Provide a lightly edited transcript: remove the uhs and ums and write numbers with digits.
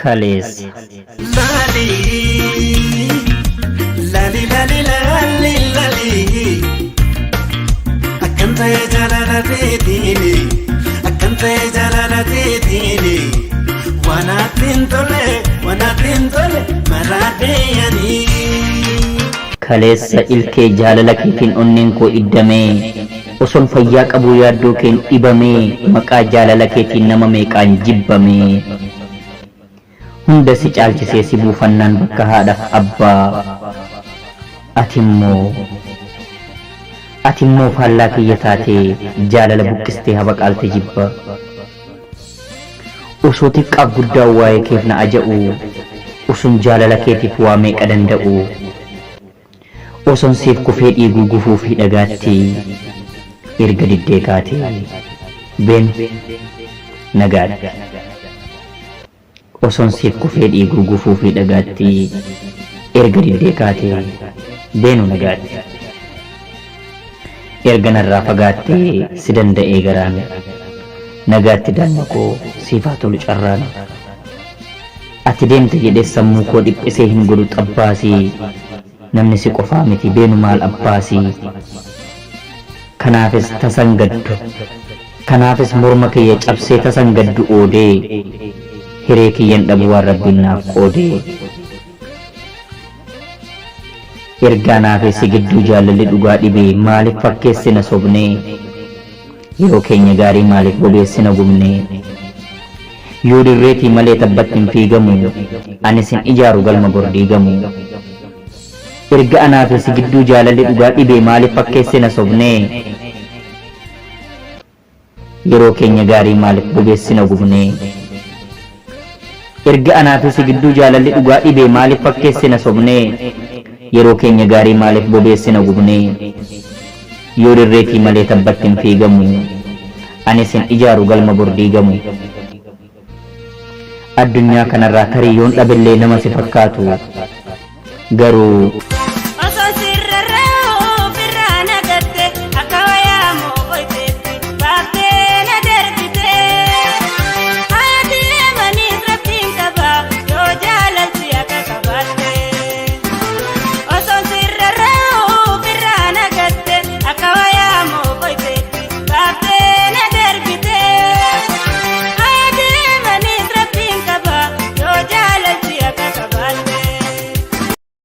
Kaleessa. Lali, lali, lali, lali, lali. Akkan ta'e jaalala teetiini, akkan ta'e jaalala teetiini. Waan ati hin tolle, waan ati hin tolle, maraadheeyanii. Kaleessa ilkee jaalala keetiin onneen koo iddamee, osoon fayyaa qabuu yaaddoo keen dhibamee, maqaa jaalala keetiin nama meeqaan jibbamee. Hunda si caalchisee si buufannaan bakka haadhaaf abbaa. Atimmoo atimmoo faallaa kiyya taatee jaalala buqqistee habaqaalte jibba. Osoo xiqqaaf guddaan waa'ee keef na aja'u, usun jaalala keetiif waa meeqa danda'u. Osoon siif kufee dhiiguu gufuu fi dhagaatti erga diddee kaatee beenu nagaatti. Osoon siif kufee dhiiguu gufuu fi dhagaatti erga diddee kaatee beenu nagaatti. Erga narraa fagaattee si danda'ee garaan nagaatti damma koo siif haa tolu carraan. Ati deemte jedhee sammuu koo dhiphisee hin godhu xabbaasii, namni si qofaa miti beenu maal abbaasii. Kanaafis tasan gaddu, kanaafis morma kiyya cabsee tasan gaddu oodee, hiree kiyyan dhabu waan Rabbiin naaf qoodee. Ergaa naafee si gidduu jaalalli dhugaa dhibee, maaliif fakkeessina sobnee? Yeroo keenya gaarii maaliif bobeessina gubnee? Yoo dirreetii malee tabbatti hin fiigamu, anis hin ijaaru galma bor diigamu. Erga anaa fi si gidduu jaalalli dhugaa dhibee, maaliif fakkeessina sobnee? Yeroo keenya gaarii maaliif bobeessina gubnee? Erga anaa fi si gidduu jaalalli dhugaa dhibee, maaliif fakkeessina sobnee? Yeroo keenya gaarii maaliif bobeessina gubnee? Yoo dirreetii malee tabbatti hin fiigamu, anis hin ijaaru galma bor diigamu. Addunyaa kanarraa tarii yoon dhabellee nama si fakkaatu, garuu.